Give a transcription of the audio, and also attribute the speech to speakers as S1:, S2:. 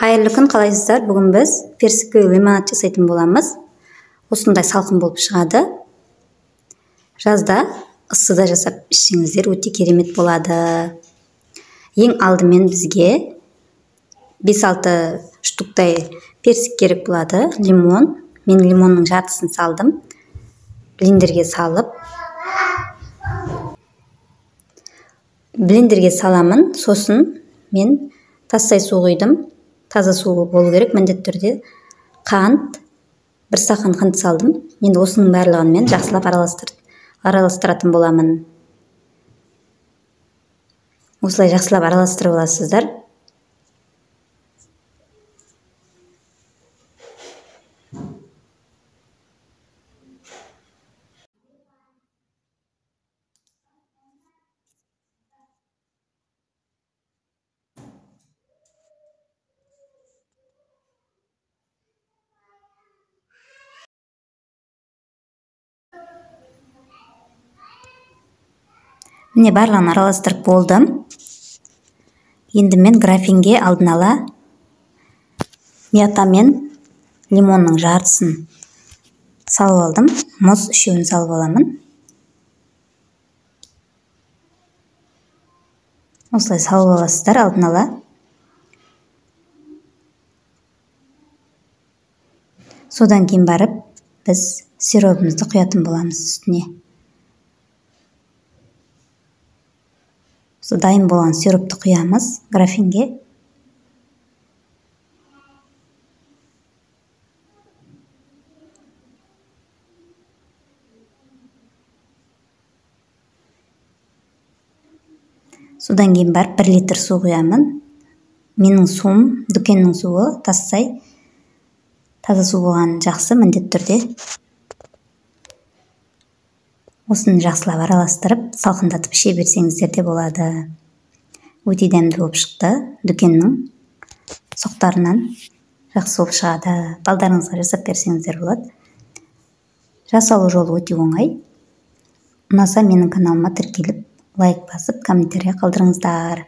S1: Қайырлы күн, қалайсыздар? Бүгін біз персиковый лимонад жасайтын боламыз. Осындай салқын болып шығады. Жазда ысыда жасап ішсеңіздер өте керемет болады. Ең алдымен бізге 5-6 штуктай персик керек болады. Лимон. Мен лимонның жартысын салдым. Блендерге салып, блендерге саламын. Сосын мен тастай су құйдым. Таза су болу керек міндетті түрде. Қант, бір стақан қант салдым. Енді осының барлығын мен жақсылап араластыратын боламын. Осылай жақсылап араластырып аласыздар. Міне барлығын араластырып болдым. Енді мен графинге алдын ала мята мен лимонның жартысын салып алдым. Мұз үшеуін салып аламын. Осылай салып аласыздар алдын ала. Содан кейін барып біз сиробымызды құятын боламыз үстіне. Дайын болған сиропты құямыз графинге. Содан кейін барып 1 литр су құямын. Менің суым дүкеннің суы, тассай. Таза су болған жақсы міндетті түрде. Осыны жақсылап араластырып, салқындатып іше берсеңіздер де болады. Өте дәмді болып шықты. Дүкеннің соқтарынан жақсы болып шығады. Балдарыңызға жасап берсеңіздер болады. Жасалу жолы өте оңай. Ұнаса менің каналыма тіркеліп, лайк басып, комментария қалдырыңыздар.